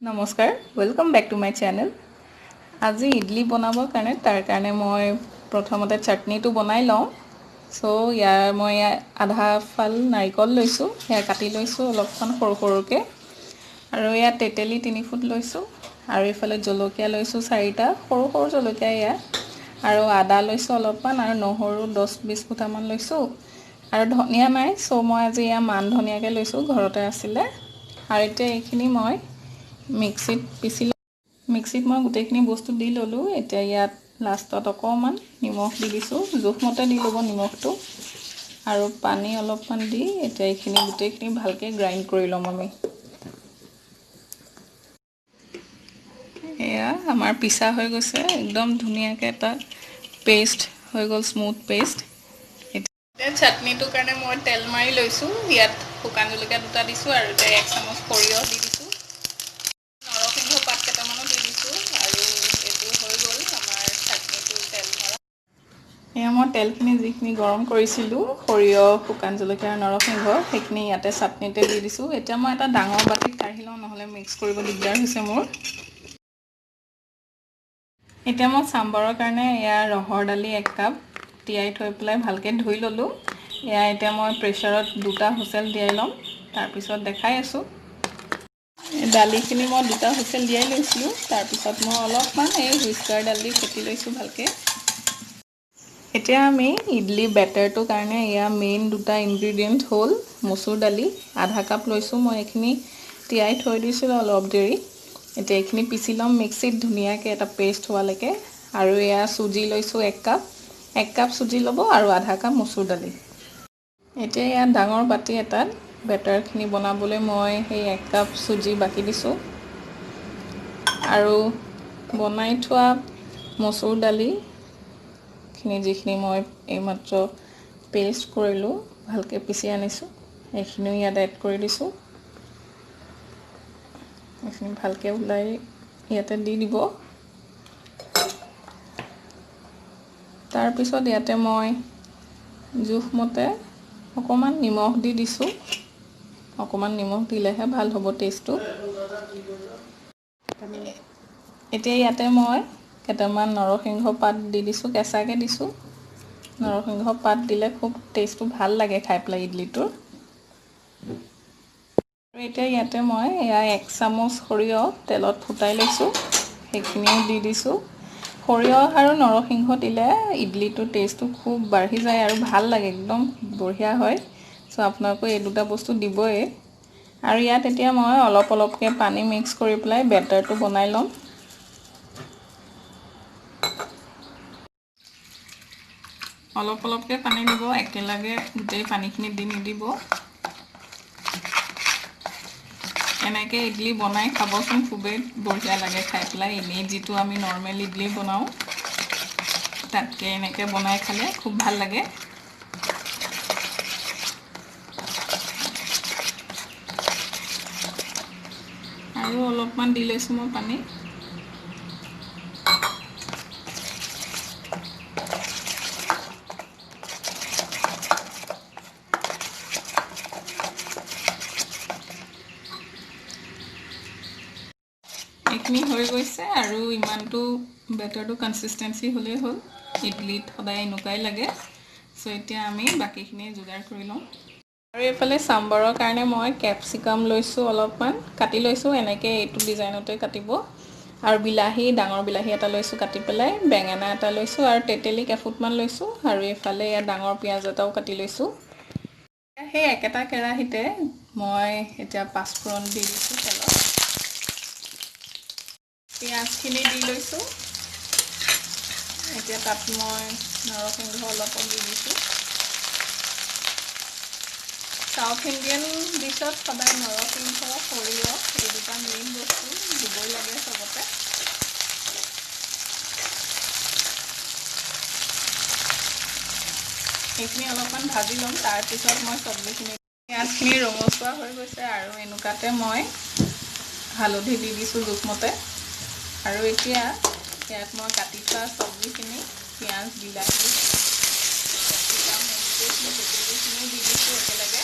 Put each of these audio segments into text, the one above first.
নমস্কাৰ, welcome back to my channel. আজি ইডলি বনাবৰ কাৰণে, তাৰ কাৰণে মই প্ৰথমতে চাটনিটো বনাই লওঁ। চ' ইয়াৰ মই আধা ফাল নাৰিকল লৈছোঁ, সেয়া কাটি লৈছোঁ অলপমান সৰু সৰুকৈ। আৰু ইয়াত তেতেলী 3 ফুট লৈছোঁ আৰু এইফালে জলকীয়া লৈছোঁ চাৰিটা, সৰু সৰু জলকীয়া এয়া। আৰু আদা লৈছোঁ অলপমান আৰু নহৰু 10-20 মুঠামান লৈছোঁ। আৰু ধনিয়া নাই, চ' মই আজি এয়া মান ধনিয়াকে লৈছোঁ, ঘৰতে আছিলে। আৰু এতিয়া এইখিনি মই মিক্সিত পিচি, মিক্সিত মই গোটেইখিনি বস্তু দি ল'লোঁ। এতিয়া ইয়াত লাষ্টত অকণমান নিমখ দি দিছোঁ, জোখমতে দি ল'ব নিমখটো। আৰু পানী অলপমান দি এতিয়া এইখিনি গোটেইখিনি ভালকৈ গ্ৰাইণ্ড কৰি ল'ম আমি। এয়া আমাৰ পিছা হৈ গৈছে, একদম ধুনীয়াকৈ এটা পেষ্ট হৈ গ'ল, স্মুথ পেষ্ট। এতিয়া চাটনিটোৰ কাৰণে মই তেল মাৰি লৈছোঁ। ইয়াত শুকান জলকীয়া দুটা দিছোঁ আৰু এতিয়া 1 চামুচ সৰিয়হ দি দিছোঁ, নৰসিংহ পাত কেইটামানো দি দিছোঁ। আৰু এইটো হৈ গ'ল আমাৰ চাটনিটো তেল মৰা। এয়া মই তেলখিনি যিখিনি গৰম কৰিছিলোঁ, সৰিয়হ, শুকান জলকীয়া আৰু নৰসিংহ, সেইখিনি ইয়াতে চাটনিতে দি দিছোঁ। এতিয়া মই এটা ডাঙৰ বাতিত কাঢ়ি লওঁ, নহ'লে মিক্স কৰিব দিগদাৰ হৈছে মোৰ। এতিয়া মই চাম্বাৰৰ কাৰণে এয়া ৰহৰ দালি 1 কাপ তিয়াই থৈ পেলাই ভালকৈ ধুই ল'লোঁ। এয়া এতিয়া মই প্ৰেছাৰত দুটা হুইচেল দিয়াই ল'ম, তাৰপিছত দেখাই আছোঁ। দালিখিনি মই দুটা হুইচেল দিয়াই লৈছিলোঁ। তাৰপিছত মই অলপমান এই হুইস্কাৰ দালি ফেটি লৈছোঁ ভালকৈ। এতিয়া আমি ইডলি বেটাৰটোৰ কাৰণে এয়া মেইন দুটা ইনগ্ৰিডিয়েণ্ট হ'ল মচুৰ দালি আধা কাপ লৈছোঁ মই, এইখিনি তিয়াই থৈ দিছিলোঁ অলপ দেৰি। এতিয়া এইখিনি পিচি ল'ম মিক্সিত ধুনীয়াকৈ এটা পেষ্ট হোৱালৈকে। আৰু এয়া চুজি লৈছোঁ 1 কাপ, 1 কাপ চুজি ল'ব আৰু আধা কাপ মচুৰ দালি। এতিয়া ইয়াত ডাঙৰ বাতি এটাত বেটাৰখিনি বনাবলৈ মই সেই 1 কাপ চুজি বাকি দিছোঁ আৰু বনাই থোৱা মচুৰ দালিখিনি, যিখিনি মই এইমাত্ৰ পেষ্ট কৰিলোঁ, ভালকৈ পিচি আনিছোঁ, সেইখিনিও ইয়াত এড কৰি দিছোঁ। এইখিনি ভালকৈ ওলাই ইয়াতে দি দিব। তাৰপিছত ইয়াতে মই জোখমতে অকণমান নিমখ দি দিছোঁ। অকণমান নিমখ দিলেহে ভাল হ'ব টেষ্টটো। এতিয়া ইয়াতে মই কেইটামান নৰসিংহ পাত দি দিছোঁ, কেঁচাকৈ দিছোঁ। নৰসিংহ পাত দিলে খুব টেষ্টটো ভাল লাগে খাই পেলাই ইডলিটোৰ। আৰু এতিয়া ইয়াতে মই এয়া 1 চামুচ সৰিয়হ তেলত ফুটাই লৈছোঁ, সেইখিনিও দি দিছোঁ। সৰিয়হ আৰু নৰসিংহ দিলে ইডলিটোৰ টেষ্টটো খুব বাঢ়ি যায় আৰু ভাল লাগে, একদম বঢ়িয়া হয়। চ' আপোনালোকে এই দুটা বস্তু দিবই। আৰু ইয়াত এতিয়া মই অলপ অলপকৈ পানী মিক্স কৰি পেলাই বেটাৰটো বনাই ল'ম। অলপ অলপকৈ পানী দিব, একেলগে গোটেই পানীখিনি দি নিদিব। এনেকৈ ইডলি বনাই খাবচোন, খুবেই বঢ়িয়া লাগে খাই পেলাই। এনেই যিটো আমি নৰ্মেল ইডলি বনাওঁ, তাতকৈ এনেকৈ বনাই খালে খুব ভাল লাগে। আৰু অলপমান দি লৈছোঁ মই পানী। এইখিনি হৈ গৈছে আৰু ইমানটো বেটাৰটো কনচিষ্টেঞ্চি হ'লেই হ'ল। ইডলিত সদায় এনেকুৱাই লাগে। চ' এতিয়া আমি বাকীখিনি যোগাৰ কৰি লওঁ। আৰু এইফালে চাম্বাৰৰ কাৰণে মই কেপচিকাম লৈছোঁ, অলপমান কাটি লৈছোঁ, এনেকৈ এইটো ডিজাইনতে কাটিব। আৰু বিলাহী, ডাঙৰ বিলাহী এটা লৈছোঁ কাটি পেলাই, বেঙেনা এটা লৈছোঁ আৰু তেতেলী কেইফুটমান লৈছোঁ। আৰু এইফালে ইয়াত ডাঙৰ পিঁয়াজ এটাও কাটি লৈছোঁ। সেই একেটা কেৰাহীতে মই এতিয়া পাঁচফোৰণ দি দিছোঁ তেলত। পিঁয়াজখিনি দি লৈছোঁ। এতিয়া তাত মই নৰসিংহ অলপো দি দিছোঁ। চাউথ ইণ্ডিয়ান ডিছত সদায় নৰসিংহ, সৰিয়হ এই দুটা মেইন বস্তু দিবই লাগে চবতে। এইখিনি অলপমান ভাজি ল'ম, তাৰপিছত মই চব্জিখিনি। পিঁয়াজখিনি ৰঙচুৱা হৈ গৈছে আৰু এনেকুৱাতে মই হালধি দি দিছোঁ জোখমতে। আৰু এতিয়া ইয়াত মই কাটি থোৱা চব্জিখিনি, পিঁয়াজ, বিলাহী, কেপচিকাম, গোটেইখিনি তেতেলীখিনিও দি দিছোঁ একেলগে।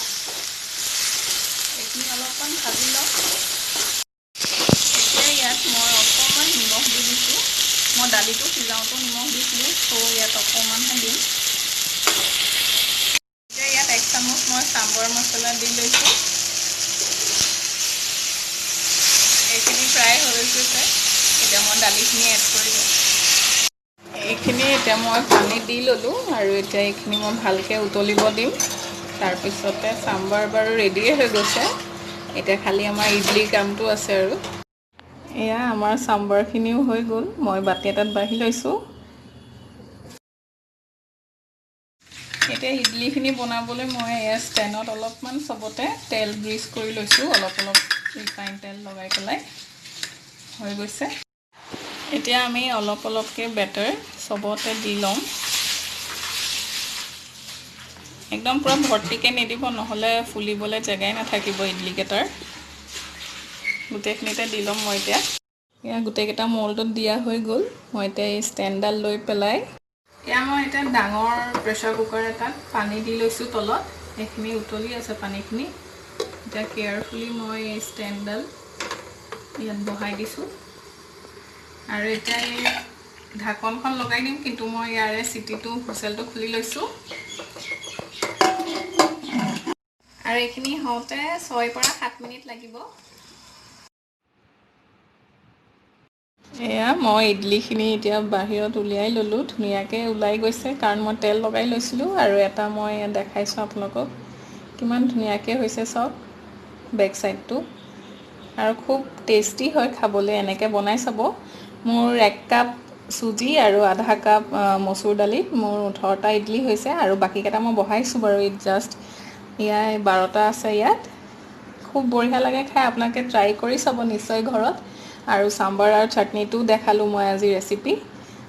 এইখিনি অলপমান ভাজি ল'ম। দালিটো সিজাওঁতেও নিমখ দিছিলোঁ, চ' ইয়াত অকণমানহে দিম। এতিয়া ইয়াত 1 চামুচ মই চাম্বৰ মছলা দি লৈছোঁ। এইখিনি ফ্ৰাই হৈ গৈছে। এতিয়া মই দালিখিনি এড কৰি দিম। এইখিনি এতিয়া মই পানী দি ল'লোঁ আৰু এতিয়া এইখিনি মই ভালকৈ উতলিব দিম। তাৰপিছতে চাম্বাৰ বাৰু ৰেডিয়ে হৈ গৈছে। এতিয়া খালি আমাৰ ইডলিৰ কামটো আছে আৰু। এয়া আমাৰ চাম্বাৰখিনিও হৈ গ'ল। মই বাতি এটাত বাঢ়ি লৈছোঁ। এতিয়া ইডলিখিনি বনাবলৈ মই এয়া ষ্টেণ্ডত অলপমান চবতে তেল গ্ৰীজ কৰি লৈছোঁ, অলপ অলপ ৰিফাইন তেল লগাই পেলাই হৈ গৈছে। এতিয়া আমি অলপ অলপকৈ বেটাৰ চবতে দি ল'ম। একদম পূৰা ভৰ্তিকৈ নিদিব, নহ'লে ফুলিবলৈ জেগাই নাথাকিব ইডলিকেইটাৰ। গোটেইখিনিতে দি ল'ম মই এতিয়া। এয়া গোটেইকেইটা মল্ডত দিয়া হৈ গ'ল। মই এতিয়া এই ষ্টেণ্ডডাল লৈ পেলাই এয়া মই এতিয়া ডাঙৰ প্ৰেছাৰ কুকাৰ এটাত পানী দি লৈছোঁ তলত। এইখিনি উতলি আছে পানীখিনি। এতিয়া কেয়াৰফুলি মই এই ষ্টেণ্ডডাল ইয়াত বহাই দিছোঁ আৰু এতিয়া এই ঢাকনখন লগাই দিম, কিন্তু মই ইয়াৰে চিটিটো হুইচেলটো খুলি লৈছোঁ। আৰু এইখিনি হওঁতে 6 পৰা 7 মিনিট লাগিব। এয়া মই ইডলিখিনি এতিয়া বাহিৰত উলিয়াই ল'লোঁ, ধুনীয়াকৈ ওলাই গৈছে কাৰণ মই তেল লগাই লৈছিলোঁ। আৰু এটা মই দেখাইছোঁ আপোনালোকক কিমান ধুনীয়াকৈ হৈছে চাওক বেক চাইডটো। আৰু খুব টেষ্টি হয় খাবলৈ, এনেকৈ বনাই চাব। মোৰ 1 কাপ চুজি আৰু আধা কাপ মচুৰ দালিত মোৰ 18টা ইডলি হৈছে আৰু বাকীকেইটা মই বহাইছোঁ বাৰু। জাষ্ট ইয়াই 12টা আছে ইয়াত। খুব বঢ়িয়া লাগে খাই, আপোনালোকে ট্ৰাই কৰি চাব নিশ্চয় ঘৰত। আৰু চাম্বাৰ আৰু চাটনিটোও দেখালোঁ মই আজি ৰেচিপি।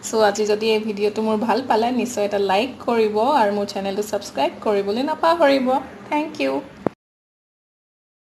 চ' আজি যদি এই ভিডিঅ'টো মোৰ ভাল পালে নিশ্চয় এটা লাইক কৰিব আৰু মোৰ চেনেলটো ছাবস্ক্ৰাইব কৰিবলৈ নাপাহৰিব। Thank you.